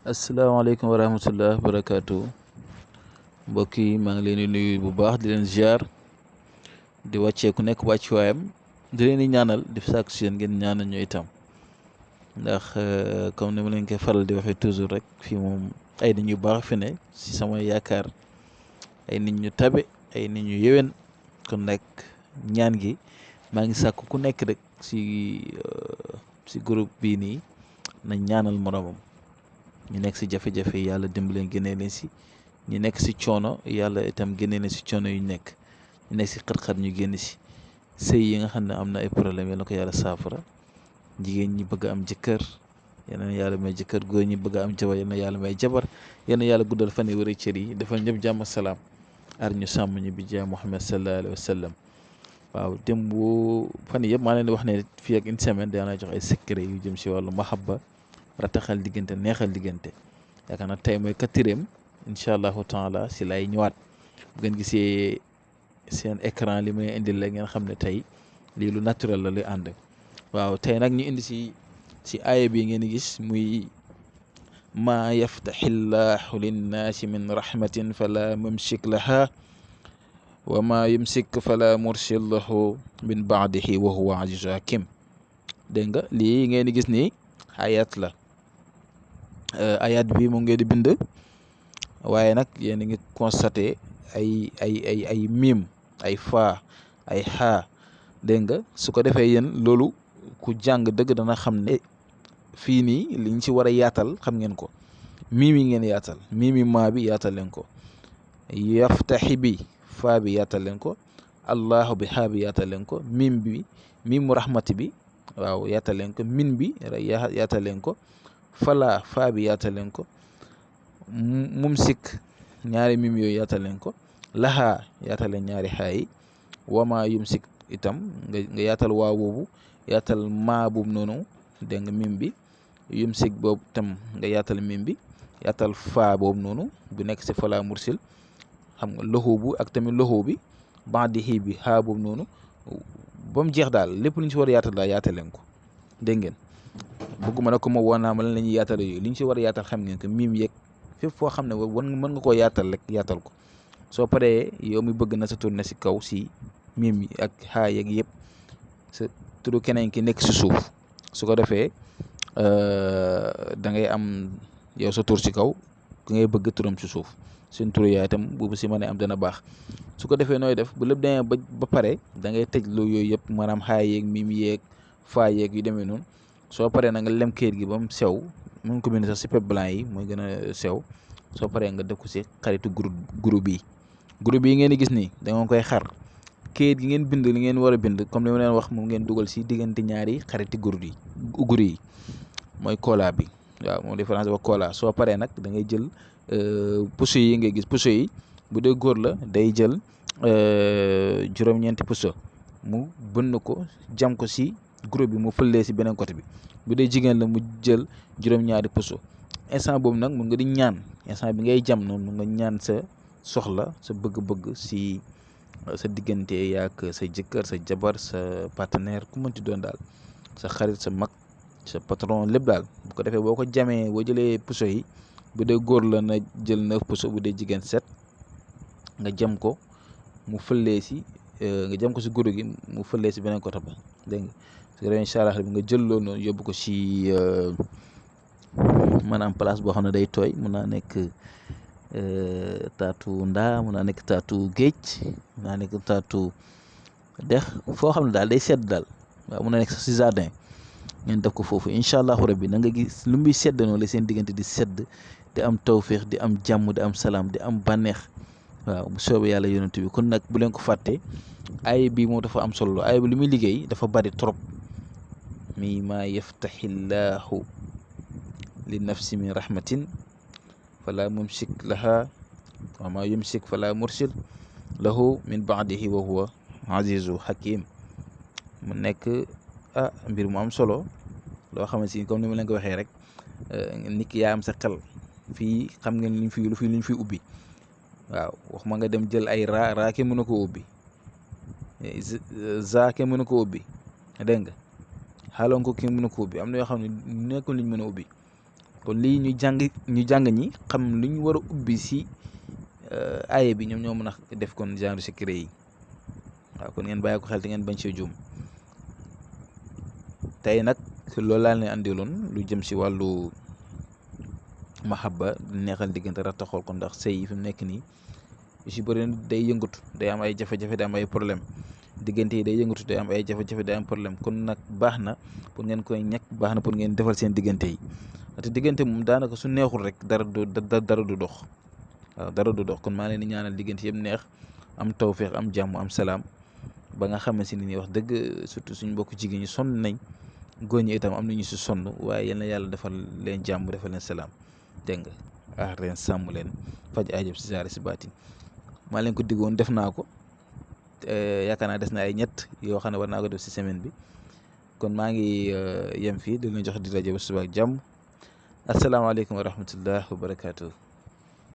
asalaamaaleykum wa rahmatullah barakaatu mbokk yi maa ngi leen di nuyu bu baax di leen ziar di wàccee ku nekk wàccuwaayam di leen di ñaanal di sàkku si yéen ngeen ñaanal ñu itam ndax comme ni ma leen koy faral di waxee toujours rek fii moom ay nit ñu baax fi ne si sama yaakaar ay nit ñu tabe ay nit ñu yéwén kon nag ñaan gi maa ngi sàkku ku nekk rek si groupe bii nii na ñaanal moromam. ñu nekk si jafe-jafe yàlla dimbaleen génnee leen si ñu nekk si coono yàlla itam génnee leen si coono yu nekk ñu nekk si xat-xat ñu génn si sëy yi nga xam ne am na ay problème yal na ko yàlla saafara jigéen ñi bëgg am jëkkër yal na yàlla may jëkkër góor ñi bëgg am jabar yal na yàlla may jabar yal na yàlla guddal fan yi wër cër yi defal ñëpp jàmm salaam ar ñu sàmm ñu bi jaay Muhammad sallallahu alayhi wa sallam waaw démb fan yëpp maa leen di wax ne fii ak une semaine daanaa jox ay secret yu jëm si wàllu mahabba rataxal diggante neexal diggante yaakaar naa tey mooy quatrième incha allahu taala si lay ñëwaat bu ngeen gisee seen écran li may indil la ngeen xam ne tey lii lu naturel la luy ànd waaw tey nag ñu indi si aaya bi ngeen gis muy maa yaftaxillahu linnaasi min rahmatin fala mumsik laha wa ma yumsik fala mursil lahu min baadihi wa huwa azizu hakim dégg nga lii ngeen gis ni ayat la ayat bi mu ngeen di bind waaye nag yéen a ngi constaté ay miim ay faa ay xaa dégg nga su ko defee yéen loolu ku jàng dëgg dana xam ne fii nii liñ ci war a yaatal xam ngeen ko miim yi ngeen yaatal miimi maa bi yaatal leen ko yaftaxi bi faa bi yaatal leen ko allahu bi xaa bi yaatal leen ko miim bi miimu rahmati bi waaw yaatal leen ko min bi yaatal leen ko fala faa bi yaatal leen ko mumsik ñaari mim yooyu yaatal leen ko laxaa yaatal leen ñaari xaa yi wama yumsik itam nga yaatal waa boobu yaatal maa boobu noonu dégg nga mim bi yumsik boobu tam nga yaatal mim bi yaatal faa boobu noonu bu nekk si fala mursil xam nga loxo bu ak tamit loxo bi bandi xii bi xaa boobu noonu ba mu jeex daal lépp lu ñu si war a yaatal daal yaatal leen ko dégg ngeen bëgguma nag ko ma woon naa ma lan la ñuy yaatal yooyu li ñu si war a yaatal xam ngeen ko miim yeeg fépp foo xam ne mën nga koo yaatal rek yaatal ko soo paree yow mi bëgg na sa tur ne si kaw si miim yi ak xaa yeeg yëpp sa turu keneen ki nekk si suuf su ko defee da ngay am yow sa tur si kaw ki ngay bëgg turam si suuf seen turu yaay itam boobu si mën a am dana baax su ko defee nooy def bu lépp demee ba pare da ngay tëj lu yooyu yëpp maanaam xaa yeeg miim yeeg faa yeeg yu demee noonu soo paree na nga lem kayit gi ba mu sew mun ko bind sax si pep blanc yi mooy gën a sew soo paree nga def ko si xaritu groupe yi ngeen di gis nii da nga koy xar kayit gi ngeen bind li ngeen war a bind comme li ma leen wax moom ngeen dugal si diggante ñaari xariti groupe yi mooy kola bi waaw moom différence ba kola soo paree nag da ngay jël puso yi ngay gis puso yi bu dee góor la day jël juróom-ñeenti puso mu bënn ko jam ko si groupe bi mu fëllee si beneen côté bi bu dee jigéen la mu jël juróom-ñaari puso instant boobu nag mun nga di ñaan instant bi ngay jam noonu mun nga ñaan sa soxla sa bëgg-bëgg si sa diggante yaak sa jëkkër sa jabar sa partenaire ku mënti doon daal sa xarit sa mag sa patron lépp daal bu ko defee boo ko jamee boo jëlee puso yi bu dee góor la na jël 9 puso bu dee jigéen 7 nga jam ko mu fëllee si nga jam ko si guru gi mu fëllee si beneen côté ba dégg nga su ko defee incha allah nga jël loolu noonu yóbbu ko si maanaam place boo xam ne day tooy mun naa nekk taatu ndaa mun naa nekk taatu géej mun naa nekk taatu dex foo xam ne daal day sedd daal waaw mun na nekk sax si jardin ngeen def ko foofu incha allahu rabbi na nga gis lu muy sedd noonu la seen diggante di sedd di am tawféex di am jàmm di am salaam di am bànneex waaw bu soobee yàlla yonent bi kon nag bu leen ko fàtte aaya bi moom dafa am solo aaya bi lu muy liggéey dafa bari trop mi maa yaftaxillahu li nafsi min rahmatin fala mumsik laha wa ma yumsik fala mursil lahu min baadihi wa huwa azizu hakim mu nekk mbir mu am solo loo xamante ni comme ni ma leen ko waxee rek nit ki yaa am sa xel fii xam ngeen liñ fi ubbi waaw wax ma nga dem jël ay raa ke mën a ko ubbi za ke mën a ko ubbi dégg nga xaaloon ko ki mën a ko ubbi am na yoo xam ne nekkul liñ mën a ubbi kon lii ñu jàng ñi xam lu ñu war a ubbi si aaye bi ñoom ñoo mën a def kon genre secret yi waaw kon ngeen bàyyi ko xel te ngeen bañ see juum tey nag loolu laa leen andiloon lu jëm si wàllu mahabba neexal diggante rattaxool ko ndax sëy fi mu nekk nii yu si bëri day yëngatu day am ay jafe-jafe day am ay problème diggante yi day yëngatu day am ay jafe-jafe day am problème kon nag baax na pour ngeen koy ñekk baax na pour ngeen defal seen diggante yi te diggante moom daanaka su neexul rek dara du dox waaw dara du dox kon maa leen di ñaanal diggante yëpp neex am tawféex am jàmm am salaam ba nga xamante ni wax dëgg surtout suñ mbokk jigéen ñi sonn nañ góor ñi itam am nañu si sonn waaye yal na yàlla defal leen jàmm defal leen salaam dégg nga aar leen sàmm leen faj aajab si saare si baatin maa leen ko diggoon def naa ko yaakaar naa des na ay ñett yoo xam ne war naa ko def si semaine bi kon maa ngi yem fii di leen jox di rajo ba suba ak jàmm asalaamaaleykum wa rahmatullah wa barakaatu.